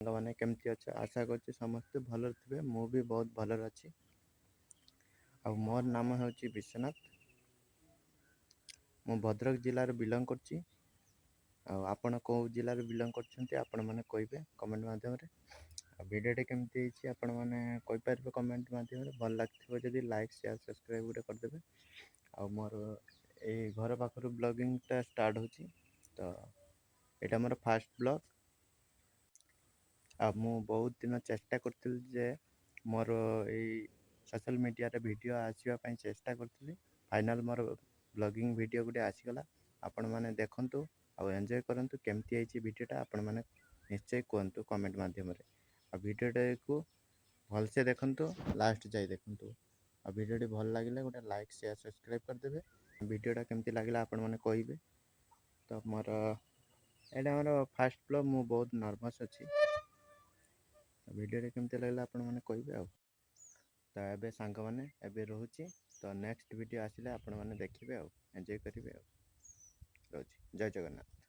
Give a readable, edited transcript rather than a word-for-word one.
ସାଙ୍ଗମାନେ, କେମିତି ଅଛ? ଆଶା କରୁଛି ସମସ୍ତେ ଭଲରେ ଥିବେ। ମୁଁ ବି ବହୁତ ଭଲରେ ଅଛି। ଆଉ ମୋର ନାମ ହେଉଛି ବିଶ୍ୱନାଥ। ମୁଁ ଭଦ୍ରକ ଜିଲ୍ଲାରୁ ବିଲଙ୍ଗ କରୁଛି। ଆଉ ଆପଣ କେଉଁ ଜିଲ୍ଲାରୁ ବିଲଙ୍ଗ କରୁଛନ୍ତି, ଆପଣମାନେ କହିବେ କମେଣ୍ଟ ମାଧ୍ୟମରେ। ଆଉ ଭିଡ଼ିଓଟି କେମିତି ହେଇଛି, ଆପଣମାନେ କହିପାରିବେ କମେଣ୍ଟ ମାଧ୍ୟମରେ। ଭଲ ଲାଗିଥିବ ଯଦି ଲାଇକ୍, ସେୟାର, ସବସ୍କ୍ରାଇବ୍ ଗୋଟେ କରିଦେବେ। ଆଉ ମୋର ଏଇ ଘର ପାଖରୁ ବ୍ଲଗିଂଟା ଷ୍ଟାର୍ଟ ହେଉଛି, ତ ଏଇଟା ମୋର ଫାଷ୍ଟ ବ୍ଲଗ୍। ଆଉ ମୁଁ ବହୁତ ଦିନ ଚେଷ୍ଟା କରିଥିଲି ଯେ ମୋର ଏଇ ସୋସିଆଲ୍ ମିଡ଼ିଆରେ ଭିଡ଼ିଓ ଆସିବା ପାଇଁ ଚେଷ୍ଟା କରିଥିଲି। ଫାଇନାଲ୍ ମୋର ବ୍ଲଗିଂ ଭିଡ଼ିଓ ଗୋଟେ ଆସିଗଲା। ଆପଣମାନେ ଦେଖନ୍ତୁ ଆଉ ଏନ୍ଜୟ କରନ୍ତୁ। କେମିତି ହେଇଛି ଭିଡ଼ିଓଟା, ଆପଣମାନେ ନିଶ୍ଚୟ କୁହନ୍ତୁ କମେଣ୍ଟ ମାଧ୍ୟମରେ। ଆଉ ଭିଡ଼ିଓଟାକୁ ଭଲସେ ଦେଖନ୍ତୁ, ଲାଷ୍ଟ ଯାଇ ଦେଖନ୍ତୁ। ଆଉ ଭିଡ଼ିଓଟି ଭଲ ଲାଗିଲେ ଗୋଟେ ଲାଇକ୍, ସେୟାର, ସବସ୍କ୍ରାଇବ୍ କରିଦେବେ। ଭିଡ଼ିଓଟା କେମିତି ଲାଗିଲା, ଆପଣମାନେ କହିବେ। ତ ମୋର ଏଇଟା ଆମର ଫାଷ୍ଟ ବ୍ଲଗ୍, ମୁଁ ବହୁତ ନର୍ଭସ୍ ଅଛି। ଭିଡ଼ିଓଟି କେମିତି ଲାଗିଲା, ଆପଣମାନେ କହିବେ। ଆଉ ତ ଏବେ ସାଙ୍ଗମାନେ, ଏବେ ରହୁଛି। ତ ନେକ୍ସଟ ଭିଡ଼ିଓ ଆସିଲେ ଆପଣମାନେ ଦେଖିବେ ଆଉ ଏନ୍ଜୟ କରିବେ। ଆଉ ରହୁଛି, ଜୟ ଜଗନ୍ନାଥ।